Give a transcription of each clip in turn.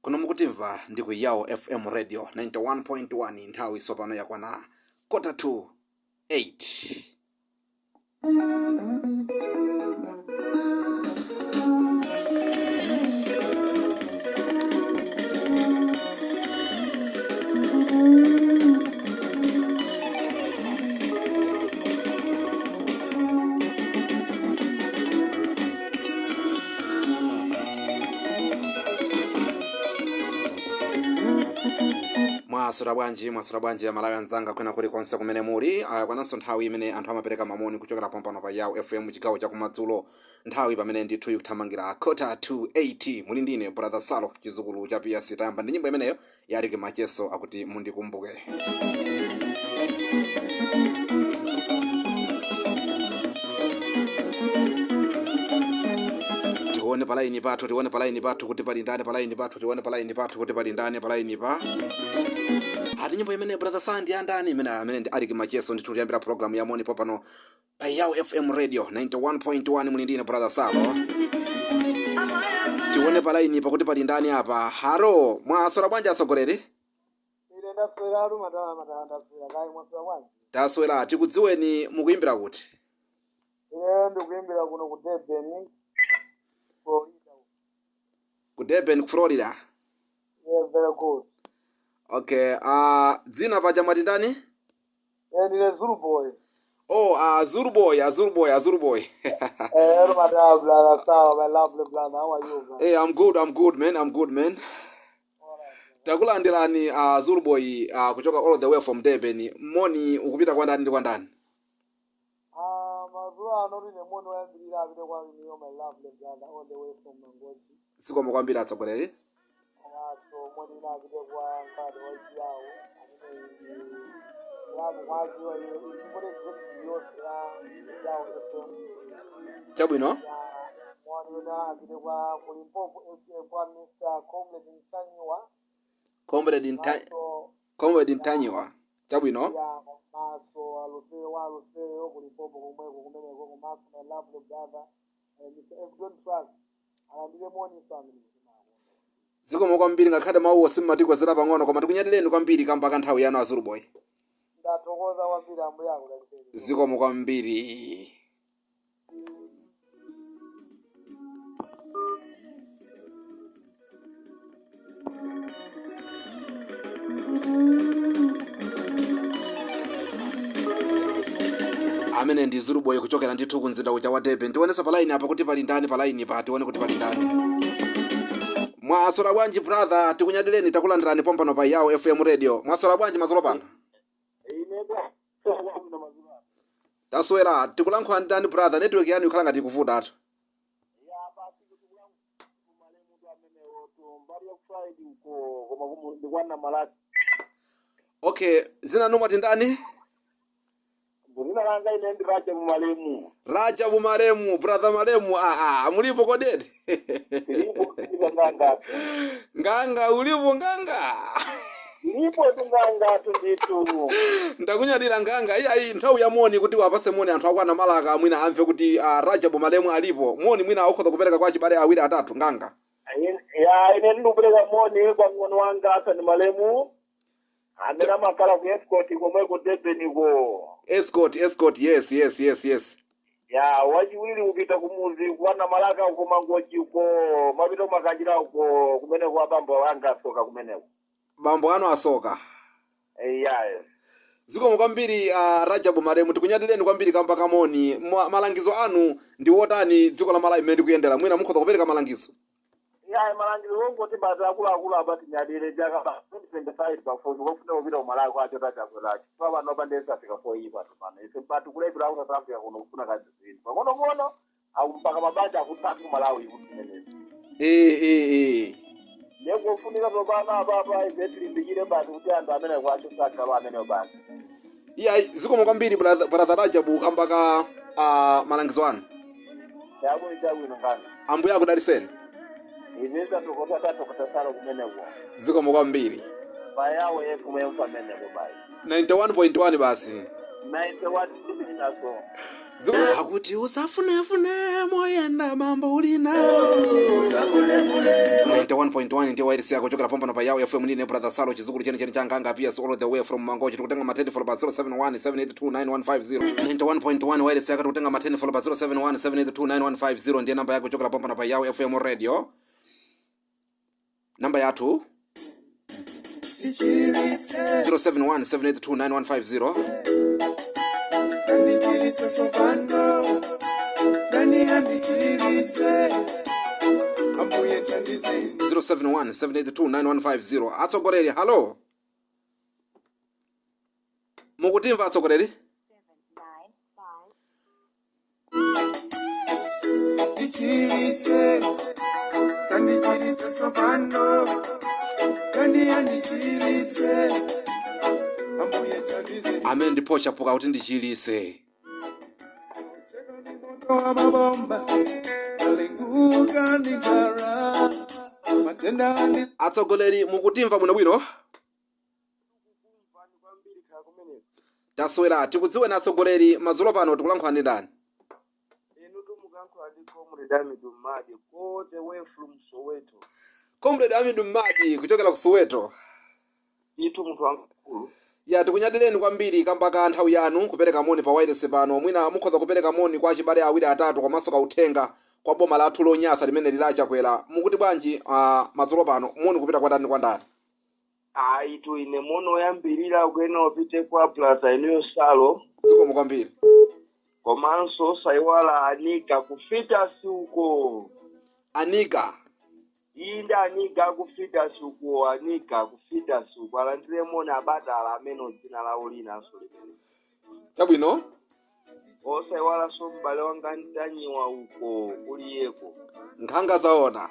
Kuno mukutimva ndi ku Yao FM Radio 91.1. Nthawi tsopano yakwana 7:45. Mwaswera bwanji? Mwaswera bwanji, Amalawi anzanga, kwena kulikonse kumene muli? Kwananso nthawi imene anthu amapereka mamoni kuchokera pompano pa Yao FM, chigawo chakumadzulo, nthawi pamene ndithu ikuthamangira 7:45. Muli ndine Brother Salo, chizukulu cha PS. Tayamba ndi nyimbo imeneyo ya Alick Macheso, akuti "Mundikumbuke". Tione pa line pathu, tione pa line pathu kuti pali ndani pa line pathu, tione pa line pathu kuti pali ndani pa line pa. Ati nyimbo imene, Brother Sandi, andani imene? Amene ndi Alick Macheso. Ndithu tiyambira program ya moni popano pa Yao FM Radio 91.1. Muli ndine Brother Salo. Tione pa line pakuti pali ndani apa. Hello, mwaswera bwanji, atsogoleri? Ine ndaswera matala matala, ndaswera kayi. Mwaswera bwanji? Taswera. Tikudziweni, mukuyimbira kuti? Ine ndikuyimbira kuno ku Durban, Florida. Ku Durban, ku Florida? Yeah, very good. Okay, dzina paja mwati ndani? Ine ndine Zulu Boy. Oh, Zulu Boy, Zulu Boy, Zulu Boy. Eh, matala brother, sawa, my lovely brother, how are you, man? Hey, I'm good, I'm good, man, I'm good, man. Takulandirani, Zulu Boy, kuchoka all the way from Durban. Moni ukupita kwa ndani ndi kwa ndani? Ah, madzulo ano tine moni woyambirira apite kwa inuyo, my lovely brother, all the way from Mangochi. Zikomo kwambiri, atsogoleri. Komanso moni ina apite kwa mkade wa Chiyawo amene ndi yapo mwaziwa iyo ichimbote executive yonse ya Yawo FM. Chabwino. Ya, moni wina apite kwa ku Limpopo FM kwa Mr. Comrade Mchanyiwa. Comrade Nta Maso. Comrade Ntanyiwa, chabwino. Ya, komanso Alufeyo wa Alufeyo ku Limpopo komweko kumeneko, komanso my lovely brother, Mr. F John Trust, alandire moni family. Zikomo kwambiri. Ngakhale mawuwo simmatikwezera pang'ono, koma tikunyadireni kwambiri kamba ka nthawi yanu, Azulu Boy. Ndathokoza kwambiri, ambuye akudalitseni. Zikomo kwambiri. Amene ndi Zulu Boy kuchokera ndithu ku mzinda uja wa Durban. Tionenso pa line apa kuti pali ndani pa line pa, tione kuti pali ndani. Mwaswera bwanji, brother? Tikunyadireni, takulandirani pompano pa Yao FM Radio. Mwaswera bwanji madzulo pano? Ine bwino madzulo. Taswera. Tikulankhula ndani, brother? Network yanu ikhala ngati ikuvutatu. Ya, basi kuti malemu amenewo tu mbali ya Friday uko, koma ndikwana Malaki. Okay, zina nomwati ndani? Dzina langa ine ndi Raja Mumalemu. Rajabu Malemu, brother Malemu, ah, ah, mulipo kodeti? Tilipo nganga. Nganga, ulipo nganga? Tilipo tunganga tunditu. Ndakunyadira nganga. Iyayi, nthawi ya moni kuti wapase moni anthu akwana Malaka, mwina amve kuti Rajabu Malemu alipo. Moni mwina ukhoza kupereka kwa achibale awiri atatu, nganga. Ya, ine ndikupereka moni kwa mng'ono wanga Hassan Malemu amene amakhala ku Escort komwe ku Durban ko. Escort, Escort, yes. Ya, wachiwiri kupita kumuzi kwana Malaka uko Mangochi uko, mapita kumakachira uko kumene kwa bambo anga asoka kumeneko. Bambo anu asoka? Ya. Zikomo kwambiri, Rajabu Malemu, tikunyadireni kwambiri kamba kamoni. Malangizo anu ndi wotani dziko la Malawi mmene tikuyendera? Mwina mukhoza kupereka malangizo. Ya, malangizo wongoti basi akuluakulu apa tinyadire chaka pa 2025 pafupi kofuna kupita kumalawi kwacho tachakweracho pa pano pandesafika foyipa pano ife pati kulepera ku South Africa kuno kufuna kazi zinthu pang'ono-pang'ono akumpaka mabanja akutatu kumalawi kuti Eh. Ndekufunika tsopano apapa ife tilimbikire basi kuti anthu amene kwacho sakalo amenewo basi. Iya, zikomo kwambiri, brother Rajabu, kamba ka malangizo anu. Chabwino, chabwino nganga. Ambuye akudalitseni. Ife tatokota, tatokota salo kumeneko. Zikomo kwambiri. Payawo yefu pameneko bai. 91.1 basi. 91 ndinaso. Akuti usafunefune moyenda mambo uli nawo. 91.1 ndiyo wairisi yako chokera pompano pa Yao FM. Ndine Brother Salo, chizukulu chene chene changanga PS, all the way from Mangochi. Tikutenga ma 10 follow pa 071 7829150. 91.1 wairisi yako, tikutenga ma 10 follow pa 071 7829150, ndiye namba yako chokera pompano pa Yao FM Radio. Namba yathu 071 7829150. Andichiritse sopano, dani andichiritse, ambuye tandizeni. 071 7829150. Atsogoleri, halo, mukutimva atsogoleri? Ndichiritse, andichiritse sopano, dani andichiritse, ambuye tandizeni. Amene ndipo chapuka kuti ndichiritse. Moto wa mabomba alinguka ndijara matenda andi. Atsogoleri, mukutimva bwinobwino? Taswera, tikudziwena atsogoleri, madzulo pano tikulankhula ndi ndani? Inu tumukankhula ndi Comrade Amidu Mmadi, all the way from Soweto. Comrade Amidu Mmadi kuchokera ku Soweto. Itu munthu wamkulu. Ya, tikunyadireni kwambiri kamba ka nthawi yanu kupereka moni pa wireless pano. Mwina mukhoza kupereka moni kwa achibale awiri atatu, komanso kauthenga kwa boma lathu lonyasa limene lilachakwera. Mukuti bwanji madzulo pano, moni kupita kwa ndani, kwa ndani? Ayi tu, ine moni oyambirira ukuyena upite kwa plaza inuyo Salo. Zikomo kwambiri. Komanso saiwala Anika kufita uko. Anika. Inde, Anika kufita uko, Anika kufita uko, alandire moni abatala amene dzina lawo linanso limene. Chabwino. Osaiwalanso m'bale wanga Ntanyiwa uko kuliyeko. Nkhanga zaona.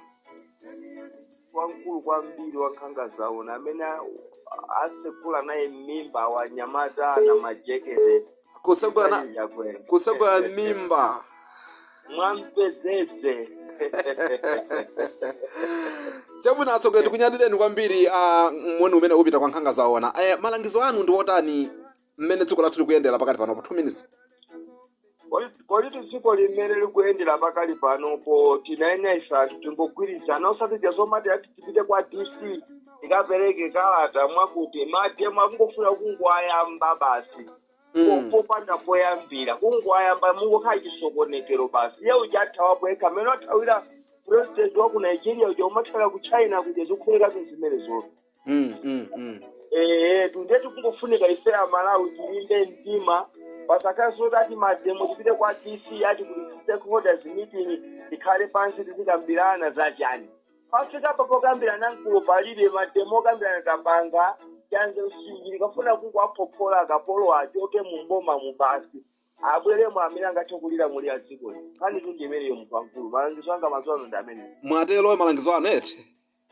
Wamkulu kwambiri wa nkhanga zaona amene asekula naye m'mimba wanyamata na majekete. Kusegula na Yakwera. Kusegula mimba. Mwampezeze. Chabwino atsogoleri, tikunyadireni kwambiri. Moni umene upita kwa nkhanga zaona. Malangizo anu ndi otani mmene dziko lathu likuyendera pakati panopo? 2 minutes. Kodi dziko limene likuyendera pakali panopo, tinaena ife anthu tingogwirizana, osati zomati ati tipite kwa DC tikapereke kalata, mwakuti mademo akungofuna kungoayamba basi. Popanda poyambira, kungoayamba, mungokhala chisokonekero basi. Iye uja athawapo yekha amene athawira president wa ku Nigeria uja, umathawira ku China kuja, zikufunika zinthu zimenezo. Tunde tikungofunika ife Amalawi tilimbe mtima, pasakhalenso ati mademo tipite kwa DC, ati kuti stakeholders meeting, tikhale pansi tizikambirana zachani. Pafika pa pokambirana mkulu palibe. Mademo okambirana tapanga chanze usinji, likafuna kungoaphopola akapolo achoke mumboma mubasi, abweremo amene angathe kulira muli adzikoli. Nkhani tundi imeneyo mkwamkulu, malangizo anga mazuwa ano ndi amene. Mwatero malangizo anu eti?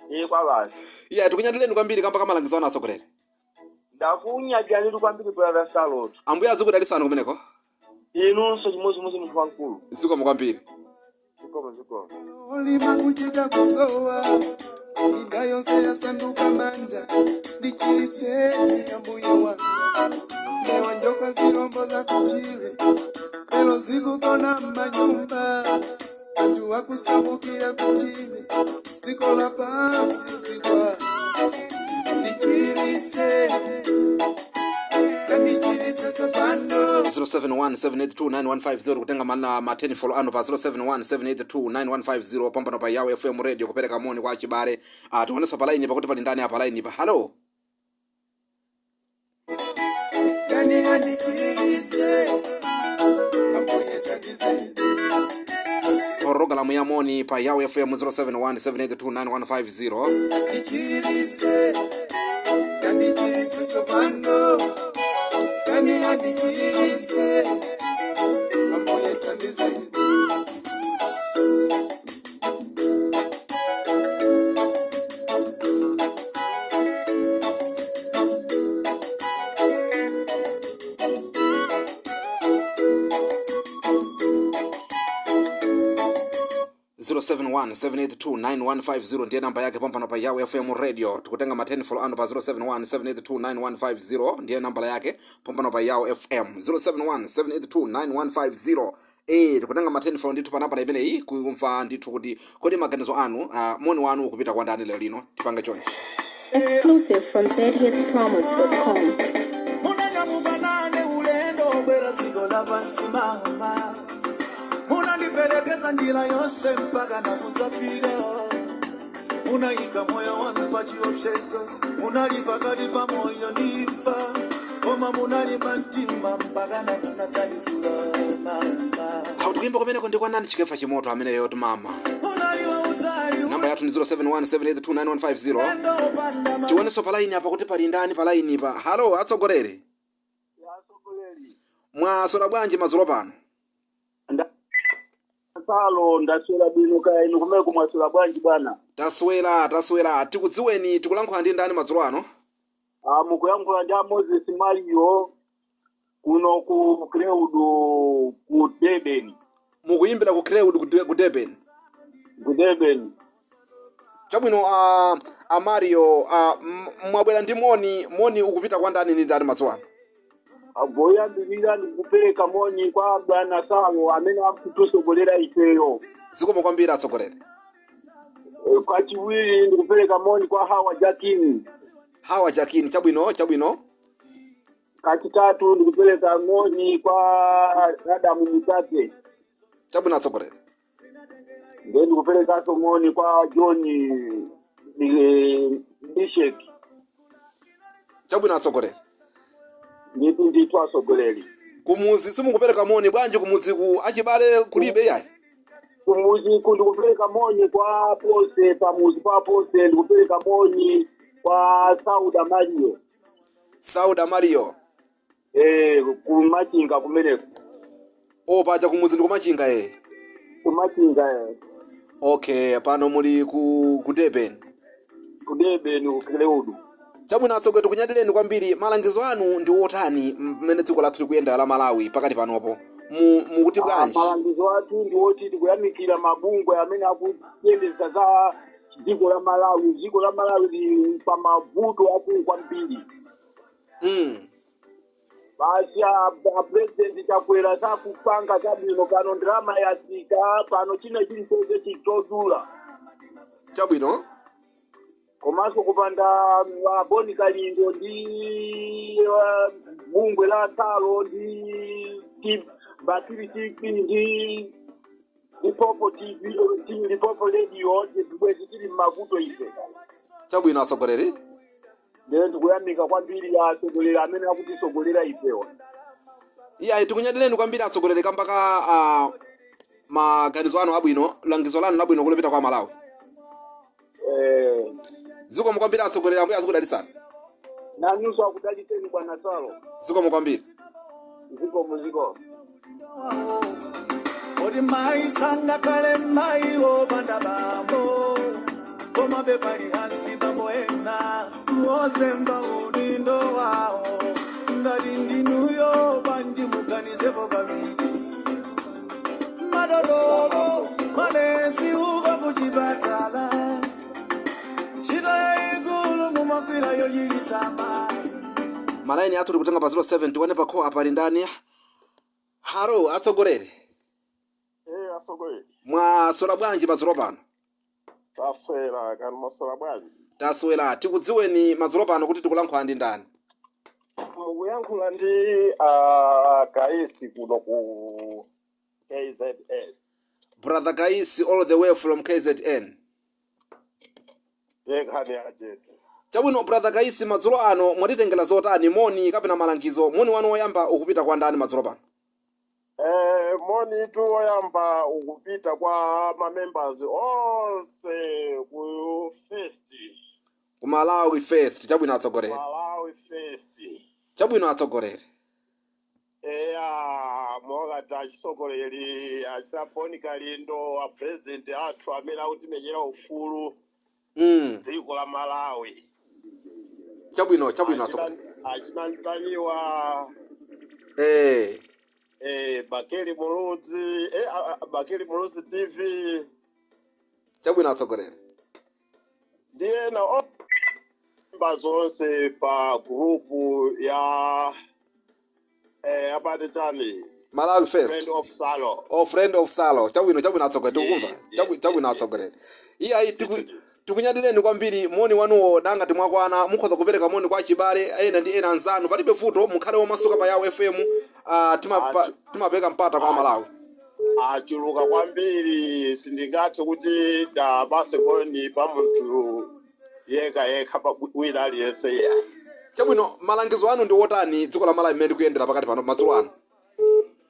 Iye kwa basi. Iya, tikunyadireni kwambiri kamba ka malangizo anu atsogoleri. Ndakunyadirani kwambiri, Brother Salot. Ambuye azikudalitsani kumeneko. Inunso chimodzimodzi, munthu wamkulu. Zikomo kwambiri. Zikomo, zikomo. Olima kuchita kusowa, minda yonse yasanduka manda. Ndichiritseni ambuye wanga, mbewa, njoka, zirombo za kuchire lero zikugona m'manyumba, anthu akusambukira kuchime, dziko lapansi zigwa. Ndichiritse, kandichiritse tsopano. 0717829150, kutenga mana ma 10 follow anu pa 0717829150 pambano pa Yawo FM Radio, kupereka moni kwa achibale. Tionenso pa line pakuti pali ndani apa line pa. Hello. Kani andichiritse, ambuye tandizeni. Programu ya moni pa Yawo FM, 0717829150. Ndichiritse, kandichiritse tsopano, kani andichiritse, ambuye tandizeni. 071 782 9150 ndiye namba yake pompano pa Yao FM Radio. Tikutenga ma 10 follow anu pa 071 782 9150, ndiye nambala yake pompano pa Yao FM, 071 782 9150. Tikutenga ma 10 follow ndithu pa nambala imeneyi, kumva ndithu kuti kodi maganizo anu, moni wanu ukupita kwa ndani lero lino. Tipange chonchi. Exclusive from zhitspromos.com. Munanyamukanane ulendo obwera dziko lapansi mama, munandiperekeza njira yonse mpaka nakudzafika. Munayika moyo wanu pa chiopsezo, munali pakati pa moyo ndi imfa, koma munalimba mtima mpaka namunadzanditula mama. Awu, tikuyimba kumeneko ndi kwa nani? Chikefa Chimoto ameneyo ti mama. Munali wautali. Namba yathu ndi 071 782 9150. Ulendo opanda Tionenso pa line apa kuti pali ndani pa line pa. Hello, atsogoleri. Atsogoleri. Mwaswera bwanji madzulo pano? Salo, ndaswera bwino, kaya inu kumene mwaswera bwanji bwana? Taswera, taswera. Tikudziweni, tikulankhula ndi ndani madzulo ano? Ah, mukuyankhula ndi a Moses Mario kuno ku Creud, ku Durban. Mukuyimbira ku Creud, ku Durban? Ku Durban. Chabwino, a Mario, mwabwera ndi moni. Moni ukupita kwa ndani ndi ndani madzulo ano? Poyambirira ndikupereka moni kwa bwana Salo amene akutisogolera ifeyo. Zikomo kwambiri, atsogoleri. Kachiwiri ndikupereka moni kwa Hawa Jakini. Hawa Jakini, chabwino, chabwino. Kachitatu ndikupereka moni kwa Adamu Mutate. Chabwino, atsogoleri. Ndiye ndikuperekanso moni kwa John Bishek. Chabwino, atsogoleri. Ndithu ndithu, atsogoleri. Kumuzi simukupereka moni bwanji? Kumuzi ku achibale kulibe yayi? Kumuzi ku ndikupereka moni kwa Pose, pamuzi pa Pose. Ndikupereka moni kwa Sauda Mario. Sauda Mario. Kumachinga kumeneko. O, paja kumuzi ndikumachinga e. Kumachinga. Okay, pano muli ku Durban? Ku Durban, ku Creud. Chabwino, atsogoleri, tikunyadireni kwambiri. Malangizo anu ndi otani mmene dziko lathu likuyenda la Malawi pakati panopo? Mukuti bwanji? Malangizo athu ndi oti tikuyamikira mabungwe amene akuyendetsa za dziko la Malawi. Dziko la Malawi lili pa mavuto akulu kwambiri. Basi a president Chakwera sakupanga zabwino pano. Ndalama yatsika pano, china chilichonse chitodula. Chabwino. Komanso kupanda Boni Kalindo ndi bungwe la Talo ndi Bakili TV ndi Lipopo TV, Lipopo Radio, bwezi tili mmavuto ife. Chabwino, atsogoleri. Ndiye ndikuyamika kwambiri atsogoleri amene akutisogolera ifewa. Iyayi, tikunyadireni kwambiri, atsogoleri, kambaka maganizo anu abwino, langizo lanu labwino kulipita kwa Malawi. Zikomo kwambiri, atsogoleri. Ambuye azikudalitsani. Nanunso akudalitseni, bwana Salo. Zikomo kwambiri. Zikomo, zikomo. Odi mai sangakale mai opanda bambo, koma bepali hansi bambo ena ozemba udindo wawo. Ngati ndinuyo banji muganizepo kabiri. Madodolo manesi uka kuchipatala, ntchito yayikulu mumagwira yochilitsa mayi. Malaini athu tikutenga pa 07. Tione pakho apali ndani. Hello, atsogoleri. Atsogoleri. Mwaswera bwanji madzulo pano? Taswera, kani mwaswera bwanji? Taswera. Tikudziweni madzulo pano kuti tikulankhula ndi ndani? Mukuyankhula ndi Kaisi kuno ku KZN. Brother Kaisi all the way from KZN. Ndiye nkhani yachetu. Chabwino, brother Kaisi, madzulo ano mwatitengera zotani? Moni kapena malangizo? Moni wanu woyamba ukupita kwa ndani madzulo pano? Moni tu woyamba ukupita kwa ma members onse ku First. Ku Malawi First. Chabwino, atsogoleri. Malawi First. Chabwino, atsogoleri. Eya, mokati achisogoleri achina Boni Kalindo, a president athu amene akutimenyera ufulu dziko la Malawi. Chabwino, chabwino, atsogoleri. Achina Ntanyiwa. Bakeli Muluzi, Bakeli Muluzi TV. Chabwino, atsogoleri. Ndiyena omba zonse pa gurupu ya apati chani? Malawi First. Friend of Salo. Oh, Friend of Salo. Chabwino, chabwino, atsogoleri, tikukumva. Yes. Chabwino, atsogoleri. Iyayi, tikunyadileni kwambiri. Moni wanuwo nanga timwakwana, mukhoza kupereka moni kwa chibale ena ndi ena anzanu, palibe vuto, mukhale womasuka pa Yawo FM. Timapereka mpata kwa Malawi. Achuluka kwambiri, sindingathe kuti ndapase moni pa munthu yekha yekha, pa wina aliyense ya. Chabwino, malangizo anu ndi wotani dziko la Malawi mmene likuyendera pakati pano madzulo ano?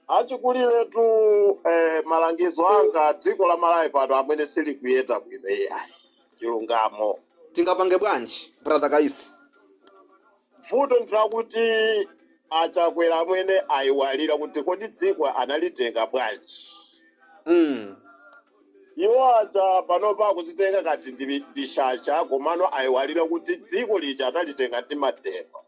Achikuliretu, malangizo anga, dziko la Malawi pano amene silikuyenda bwino iyayi, chilungamo. Tingapange bwanji, brother Kaisi? Vuto ndilakuti aChakwera amwene ayiwalira kuti kodi dziko analitenga bwanji. Iwo aja panopa akuzitenga kati ndi shasha, komano ayiwalira kuti dziko lija analitenga ndi mademo.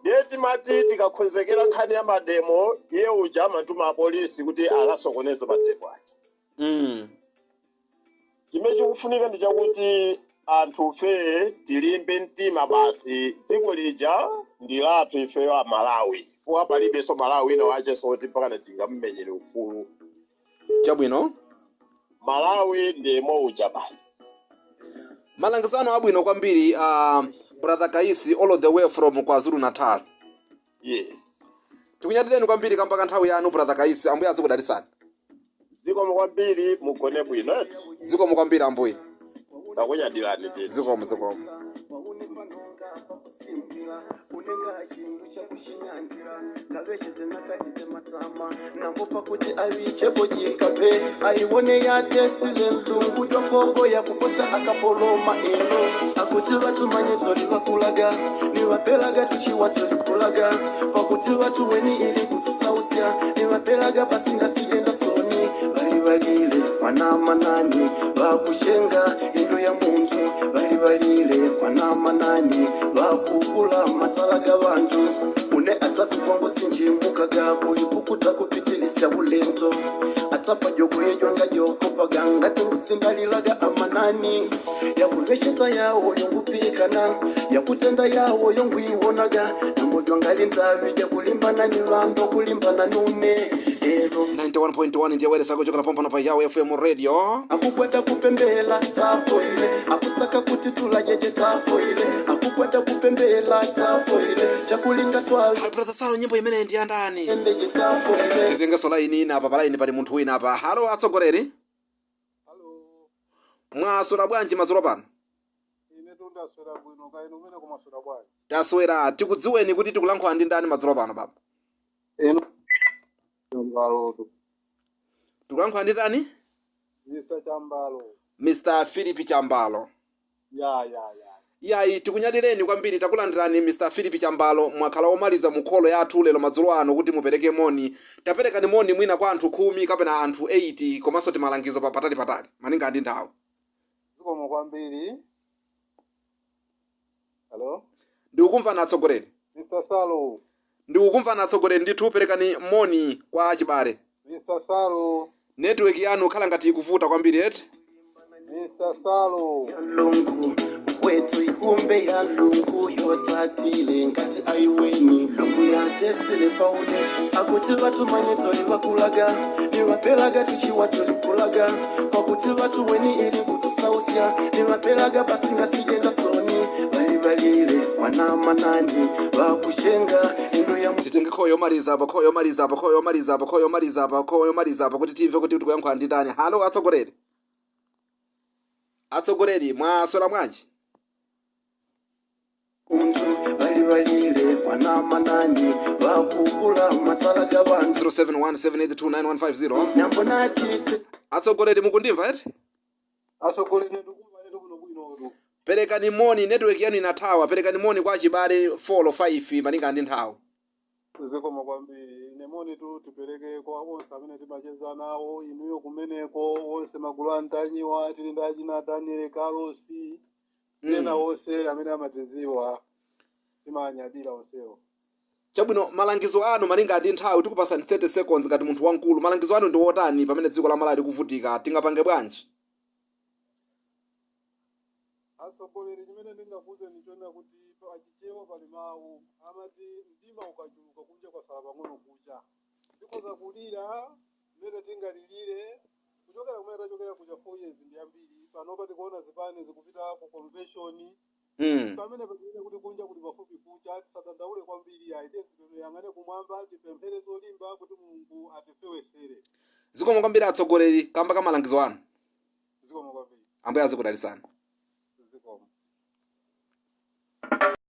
Ndiye timati tikakhonzekera nkhani ya mademo, iye uja amatuma apolisi kuti akasokoneze mademo aja. Chimene chikufunika ndi chakuti anthu fe tilimbe mtima basi, dziko lija ndi lathu ifeyo Amalawi, fuwa palibenso Malawi wina wacheso kuti mpakana tingammenyere ufulu. Malawi ndi yemwe uja basi. Malangizo anu abwino kwambiri, brother Kaisi, all the way from KwaZulu Natal. Yes. Tikunyadireni kwambiri kamba nthawi yanu, brother Kaisi. Ambuye azikudalitsani. Zikomo kwambiri, mugone bwino eti. Zikomo kwambiri, ambuye. Takunyadirani titi. Zikomo, zikomo. Waune panonga pakusimbila unenga chindu chakushinyangira ngavechete nakatite matama nambo pakuti avichepo jikape aiwone yatesile mlungu dwakogo yakuposa akapoloma eno akuti vatumanye tori vakulaga nivapelaga tuchiwa tori pakuti vatuweni ili kutusausya nivapelaga pasingasigenda soni vari valile mwana manani vakushenga indo ya muntu vari valile mwana manani vakukula matsala ga vantu une atakubwangu sinjimukaga kulipukuta kupitilisa bulento atapa joko yejwanga jokopaga ngatengusimbalilaga amanani yakulwecheta yawo yongupikana yakutenda yawo yongwiwonaga namodwangali ntavi jakulimbana ni vantu kulimbana nume ero. 91.1 ndiye wailesi kuchokera pompano pa Yawo FM Radio. Akukwata kupembela tafoile akusaka kuti tulajeje tafoile akukwata kupembela tafoile chakulinga twavi. Hi, brother Salo, nyimbo imene ndi yandani? Endeje tafoile. Titengenso line ina apa, pa line pali munthu wina apa. Hello, atsogoleri. Hello. Mwaswera bwanji madzulo pano? Ine ndaswera bwino, kaino umene kumaswera bwanji? Taswera. Tikudziweni kuti tikulankhula ndi ndani madzulo pano, baba? Ino Chambalo. Tikulankhula ndi ndani? Mr. Chambalo. Mr. Philip Chambalo. Ya. Yayi, tikunyadireni kwambiri, takulandirani, Mr. Philip Chambalo. Mwakhala omaliza mu call yathu lero madzulo ano kuti mupereke moni. Taperekani moni mwina kwa anthu 10 kapena anthu 8, komanso timalangizo pa patali patali malinga ndi nthawi. Zikomo kwambiri. Hello? Ndikukumvani, atsogoleri. Mr. Salo. Ndikukumvani, atsogoleri, ndithu perekani moni kwa achibale. Mr. Salo. Network yanu khala ngati ikuvuta kwambiri eti. Mr. Salo. Lungu wetu ikumbe ya lungu yotatile ngati aiweni lungu yatesile paune akuti vatumanye tori vakulaga nivapelaga tuchiwa tolikulaga pakuti vatuweni ili kutusausya nivapelaga pasingasigenda soni vali valile mwana manani vakushenga indo ya. Titenge call yomaliza apa, call yomaliza apa, call yomaliza apa, call yomaliza apa, call yomaliza apa, kuti timve kuti tikuyankhula ndi ndani. Hello, atsogoleri. Atsogoleri, mwaswera bwanji? Unzu vali valile mwana manani vakukula matsala ga vantu. 0717829150. Nambona tite. Atsogoleri, mukundimva eti? Atsogoleri, ndikumva ine kuno bwino. Perekani moni, network yanu inathawa. Perekani moni kwa achibale 4 or 5 malinga ndi nthawi. Zikomo kwambiri. Ine moni tu tipereke kwa onse amene timacheza nawo inuyo kumeneko, onse magulu antanyiwa tili ndi achina Daniel Carlos, ena onse amene amatiziwa, timanyadira onsewo. Chabwino, malangizo anu malinga ndi nthawi, tikupasani 30 seconds ngati munthu wamkulu. Malangizo anu ndi wotani pamene dziko la Malawi likuvutika? Tingapange bwanji? Atsogoleri, chimene ndingakuwuzeni chonena kuti achichewa pali mawu amati mdima ukachuluka kunja kwasala pang'ono kucha. Tikhoza kulira mmene tingalilire kuchokera kumene tachokera kuja, 4 years ndi ambiri. Panopa tikuona zipani zikupita ku convention. Pamene pamene kuti kunja kuli pafupi kucha, tisadandaule kwambiri ayi. Tiyang'ane kumwamba, tipemphere zolimba kuti Mulungu atifewesere. Zikomo kwambiri atsogoleri kamba ka malangizo anu. Zikomo kwambiri. Ambuye azikudalitsani.